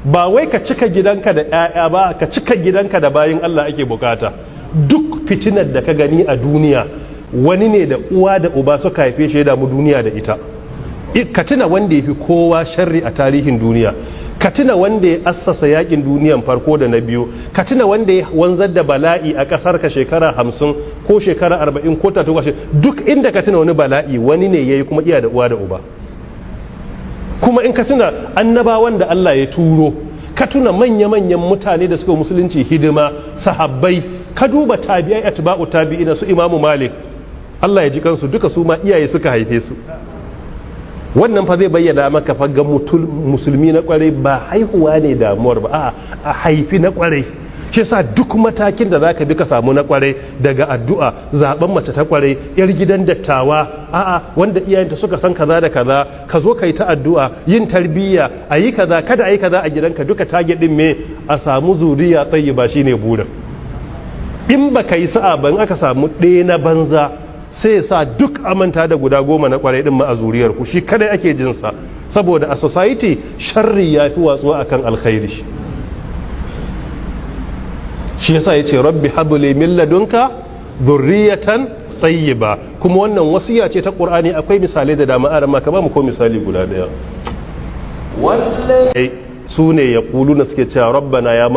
Ba wai ka cika gidanka da 'ya'ya ba, ka cika gidanka da bayin Allah ake bukata. Duk fitinar da ka gani a duniya, wani ne da uwa da uba suka haife shi ya damu duniya da ita. Ka tuna wanda ya fi kowa sharri a tarihin duniya, ka tuna wanda ya assasa yakin duniyan farko da na biyu, ka tuna wanda ya wanzar da bala'i a kasar ka shekara 50 ko shekara 40 ko 30. Duk inda ka tuna wani bala'i, wani ne ya yi kuma iya da uwa da uba. Kuma in ka tuna annabawan da Allah ya turo, ka tuna manya-manyan mutane da suka musulunci hidima, sahabbai, ka duba tabi'ai, atba'u tabi'ina, su Imamu Malik, Allah ya ji kansu duka, su ma iyaye suka haife su. Wannan fa zai bayyana maka fa ga musulmi na kwarai ba haihuwa ne damuwar ba, a'a, a haifi na kwarai. Shi yasa duk matakin da zaka bi ka samu na kwarai, daga addu'a, zaben mace ta kwarai, yar gidan dattawa, a'a, wanda iyayenta suka san kaza da kaza, ka zo ka yi ta addu'a, yin tarbiyya, a yi kaza, kada a yi kaza a gidanka, duka target din me? A samu zuriya tayyiba, shine burin. In ba ka yi sa'a ban aka samu ɗaya na banza, sai sa duk amanta da guda 10 na kwarai din ma a zuriyar ku, shi kadai ake jinsa, saboda a society sharri ya fi watsuwa akan alkhairi. Shi yasa ya ce rabbi habli min ladunka dhurriyatan tayyiba. Kuma wannan wasiya ce ta Qur'ani. Akwai misalai da dama. Arama, ka ba mu ko misali guda daya. Su ne yaquluna, suke cewa rabbana, ya